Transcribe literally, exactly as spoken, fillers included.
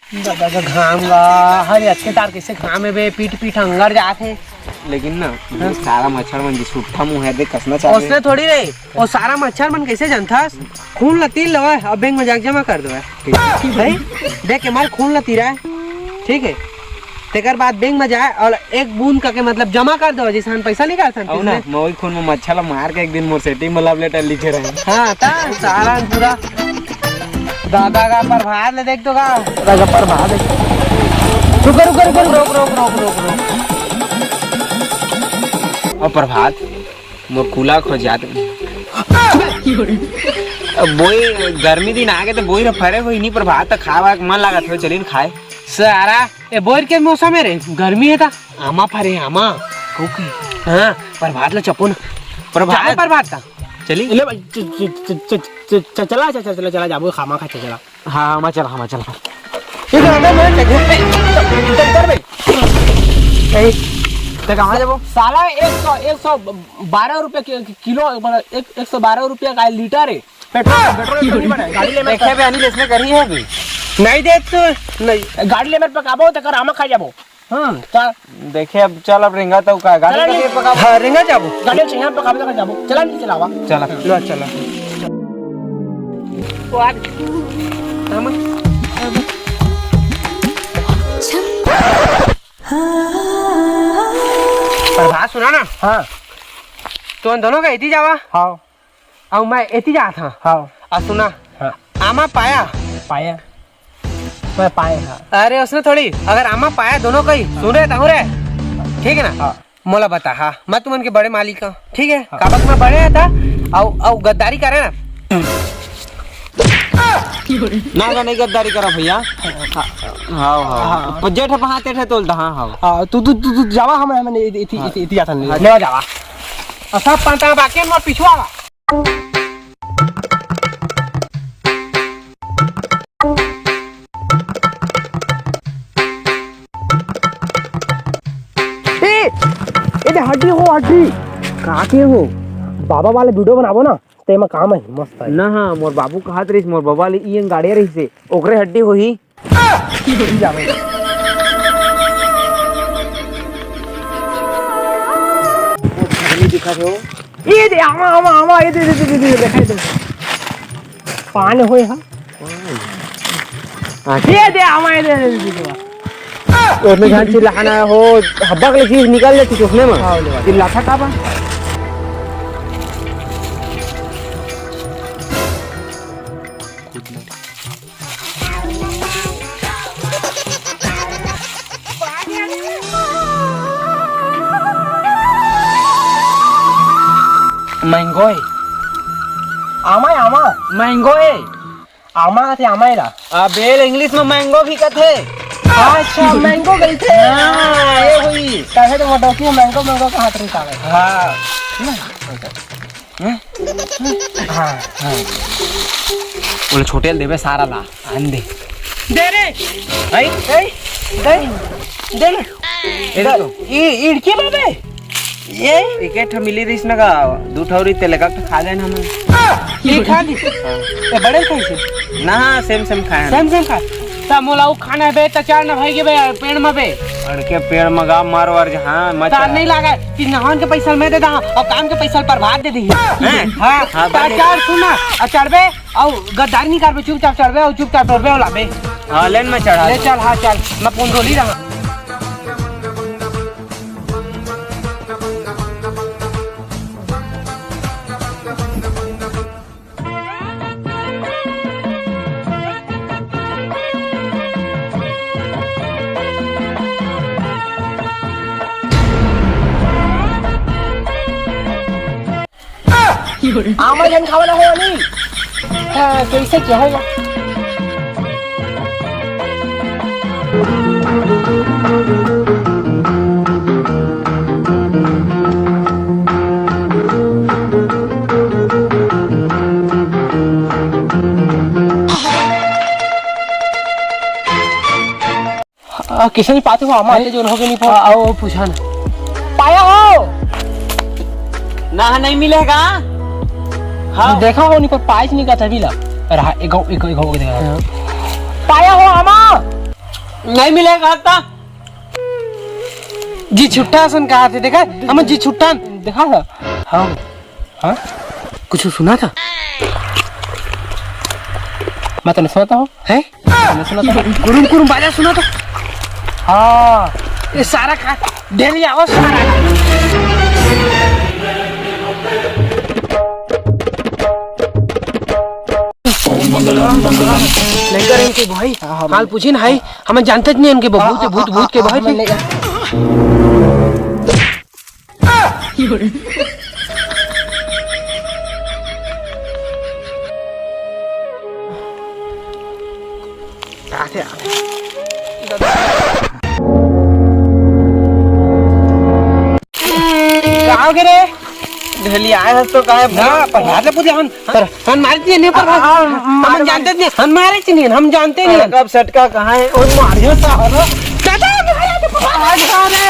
दादा का घाम गा, हर अतके तार कैसे घाम है बे, पीट पीट अंगर जात है। लेकिन ना, ये सारा मच्छर मन जी सुट्ठा मुंह है, देख कसना चालू है। उसने थोड़ी रही, वो सारा मच्छर मन कैसे जनथस? खून ला तीर लवा, अब बैंक में जाके जमा कर देवे। ठीक है। हैं? देख के माल खून ला तीरा है, ठीक है? तेकर बाद बैंक में जाए और एक बूंद करके मतलब जमा कर दो, जैसे हम पैसा निकालते हैं अउ ना, मैं वही खून में मच्छर ला मार के एक दिन मोर सेटिंग में love letter लिखे रहे। हाँ, ता सारा पूरा दादा का प्रभात ले देख तो का। दादा का प्रभात है। रुक, रुक, रुक, रुक, रुक, रुक, रुक, रुक, रुक। और प्रभात, मोर कुला खो जात। अब बोई, गर्मी दिन आगे तो बोई रे फरे होई नहीं, प्रभात तो खावा के मन लागत हो, चलिन खाए। सारा, ए बोर के मौसम है रे, गर्मी है ता। आमा फरे, आमा। ओके। हाँ, प्रभात ला चपो ना। प्रभात। जाबो प्रभात का। चली। ले भाई, च-, च-, च-, च-, च-, च-, चला, चला, चला, चला, जाबो, खामा खा, चला। हाँ, हाँ, मैं चला, हाँ, मैं चला। ये तो अंदर में चल, चल, चल, चल बे। ए, ते कहाँ जाबो? साला एक सौ, एक सौ बारह रुपया कि-, किलो, मतलब, एक, एक सौ बारह रुपया का लीटर है। पेट्रोल, पेट्रोल तो नहीं बने, गाड़ी ले मैं देखे बे, अनिल इसने करी है अभी। नहीं दे तो, नहीं। गाड़ी ले मैं पकाबो, तेकर आमा खा जाबो। हाँ, का? देखे अब चल, अब रेंगा तो का, गाड़ी चला का नहीं। लिए पकाबो। हाँ, रेंगा जाबो। गाड़ी से यहाँ पकाबो, तेकर जाबो। चला नहीं चलावा। चला। लो, चला। वो आ गई। आमा। प्रभात सुना ना। हाँ। तुम दोनों का इति जावा। हाँ। अउ मैं एती जात हँव। हाँ। अउ सुना, हाँ। आमा पाया। पाया? मैं पाए हाँ। अरे उसने थोड़ी, अगर आमा पाया दोनों कही, सुन रे, तहूँ रे, ठीक है ना? हाँ। मोला बता, हाँ, मैं तुमन के बड़े मालिक हँव, ठीक है? हाँ। काबर मैं बड़े है ता, अउ, अउ गद्दारी करे ना। ना, ना, नहीं गद्दारी करा भैया। हाँ, हाँ। हाँ। जेठ पे हाथ एठे तोलता, हाँ, हाँ। हाँ, तू, तू, तू, तू जावा, हम, हम एती, एती, हाँ। एती जाथन, हाँ। लेवा जावा। अउ सब पंता बाकी मोर पिछुआ बा। ए, ए दे हड्डी हो, हड्डी। का के हो? बाबा वाले वीडियो बनाबो ना, तेमा काम आही, मस्त आही। ना, हाँ, मोर बाबू कहत रहिस, मोर बाबा ले ई गाड़िया रहिसे, ओकरे हड्डी होही। ये दे, आमा, आमा, आमा, ये दे, दे, दे, दे, दे, देखाई दे। पान होय हा। हाँ। ये दे, आमा, ये दे, दे, दे, दे, दे। उसमें जहाँ चिल्लाना हो, हब्बा के लिए चीज निकल जाती है उसमें में। हाँ, ले। चिल्लाता का बा? मैंगो ए। आमा ए, आमा। मैंगो ए। आमा कथे, आमा एला। अबे, English में मैंगो भी कथे। अच्छा, मैंगो कहिथे। हाँ, ये हुई। कहे तो मोटोकी मैंगो, मैंगो कहत रहिस। हाँ। हाँ, हाँ। बोले, छोटे ल देबे सारा ला, आन दे। दे रे। भाई? ए, दे, दे ना। ए, देखो। ई, इड़की बाबे। ये? एके ठो मिली रहिस न गा, दू ठो रहिस, तेला एक ठो खा लेन हमन। ये खा ली? हाँ। ये बड़े कैसे? ना, हाँ, same same खाए हैं। Same same खा। त मोला वो खाना है बे, त चार ना भाई के बे, पेड़ में बे। अड़के पेड़ में गा मार वार जहाँ, मत ता चढ़ा। नहीं लागे, कि नहान के पैसा मैं दे दा, अउ काम के पैसा प्रभात दे दी। हैं? हाँ, हाँ, ता बस। चार सुना, अउ चढ़बे, अउ गद्दारी नहीं करबे, चुपचाप चढ़बे, अउ चुपचाप चढ़बे, अउ लाबे। हाँ, लेन में चढ़ा। ले चल, हाँ, चल, मैं पुंडोली रहा। आमा झन खावा ना हो, अली। हाँ, कैसे क्या होगा? आ, किसे नहीं पाते हो, हमारे हैं? जो होगे नहीं पाओ। आ, आओ, पूछा ना। पाया हो? ना, नहीं मिलेगा। हाँ। देखा हो, नहीं पर पाइस नहीं का था, भी ला। रहा, एक, एक, एक, एक, एक, हाँ। पाया हो, आमा? नहीं मिलेगा तो। जी छुट्टा असन कहा थे, देखा? हम जी छुट्टा। देखा था? हाँ। हाँ? कुछ सुना था? मैं तो नहीं सुनाता हूँ। हैं? मैं सुनाता हूँ। कुरुम कुरुम बाजा सुना था? हाँ। ये सारा खा, डेली आवाज सारा। लइका रहिन के भाई, हाँ, हाँ, काल पूछिन हाई, हमन जानते नहीं इनके भूत, भूत, भूत के भाई। आते, आते। का हो गे रे? ढेली आए हस तो काहे ना, पर याद ले पूछ ले हन। पर हन मारे जी नहीं पर आ, आ, हमन मार, जानते नहीं, हन मारे जी नहीं, हम जानते नहीं। कब सटका कहाँ है? और मारियो सारा। दादा, मारे तो पकड़। आ, आ, रे।